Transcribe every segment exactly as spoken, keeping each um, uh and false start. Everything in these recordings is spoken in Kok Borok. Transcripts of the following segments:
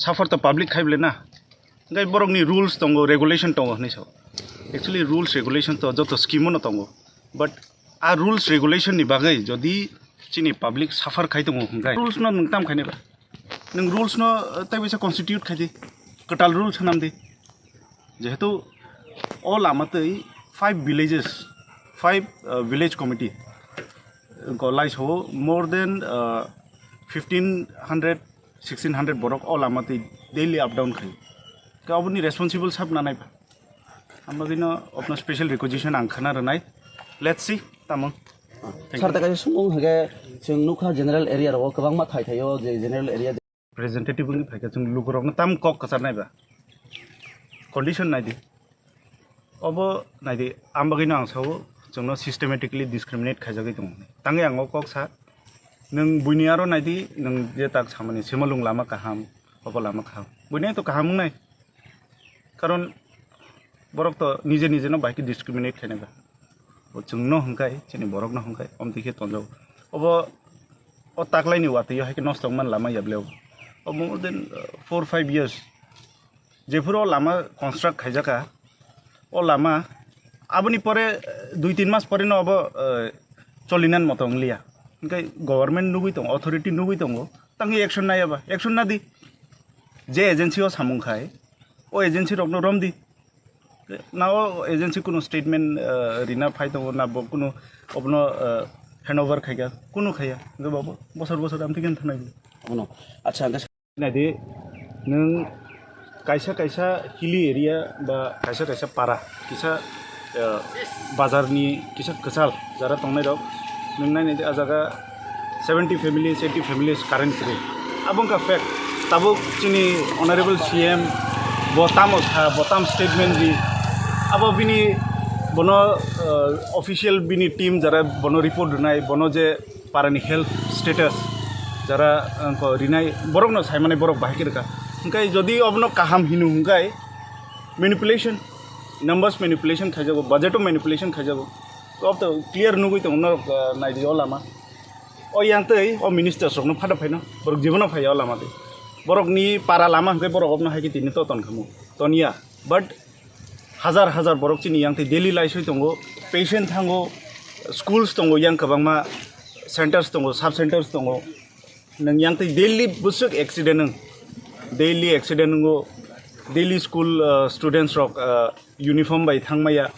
Suffer to public khai bole na. Hingke borokni rules tongo, regulation tongo hinui sao. Actually rules regulation to joto scheme o no tongo. But a rules regulation ni bagwi jodi chini public suffer khai tongo hingke rules no nwng tam khainai ba. Nwng rules no, eh, tei bisa constitute khai di. Kwtal rules hanam di. Jehetu o lama tei five villages, five, uh, village committee ko laisao more than, uh, fifteen hundred, sixteen hundred borok o lama tei daily up down khai. Ke oboni responsible sab nanai ba. Ang bagwino obno special requisition ang khana rwnai. Let's see, tamo. Thank Sir, you. Takaisa sumung hage chwng nukha general area rogo kwbangma thai thaio je general area. Representative wngwi phaikha, chwng lukurokno tam kok kwcharnai ba. Condition naidi. Obo naidi, ang bagwino ang sao, chwngno systematically discriminate khaijagwi tongo. Tangwi ang o kok sa, nwng buini aro naidi, nwng je tak samani, Simalung lama kaham, obo lama kaham. Buini to kaham wngnai. Karon borok to nije nije no bai khe discriminate khainai ba. Bo chwngno hwnkhai, chini borokno hwnkhai, omtwi khe tonjago. Obo o taklaini watwi o hai khe nosto wngmani lama ya bele obo. O more than, uh, four five years. Jephuru o lama construct khaijaka, o lama aboni pore, uh, dui tin mas pore no obo, uh, cholinan moto wngliya. Hingke government nugwi tongo, authority nugwi tongo, tangwi action naya ba, action nadi. Je agency o samung khai, o agency rokno romdi. Na o agency kuno statement, eh, rina phai tongo, na bo kuno obono, eh, handover khaika, kuno khaya. Hingke bo bosor bosor amtwi khe thanai. Abono. Acha, hingke naidi, nwng kaisa kaisa hilly area ba kaisa kaisa para, kisa, eh, bazar ni kisa kwchal jara tongnai rok, nwng nai naidi, ah jaga seventy families, eighty families current kwrwi. Abo wngkha fact. Tabuk chini Honorable C M bo tamo sa, bo tam statement di. Abo bini, bono, eh, official bini team jara bono report rwnai, bono je parani health status jara, eh, ko rinai borokno saimani borok bahai khe rwkha. Hingkai jodi obono kaham hinu hingkai manipulation, numbers manipulation khaijago, budget o manipulation khaijago. Ob to clear nugui tongo norok, ah, naidi o lama. O yang tei o ministers rokno phada phaino borok jibono phaiya o lama tei. Borokni para lama hwnkhe borok obno hai khe tini to ton khamu. Ton ya. But hajar hajar borok chini yang tei daily life oi tongo, patient thango, schools tongo yang kwbangma, centers tongo, sub centers tongo. Nwng yang tei daily bwswk accident wng. Daily accident wngo. Daily school, ah, students rok, ah, uniform bai thangmaya.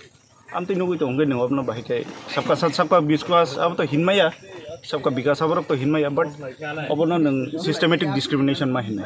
Amtwi nugui tongo hwnkhe nwng obono bahai khe sabka sat, sabka biswas abo to hinmaya, sabka bikas aborok to hinmaya, but obono nwng systematic discrimination ma hinwi.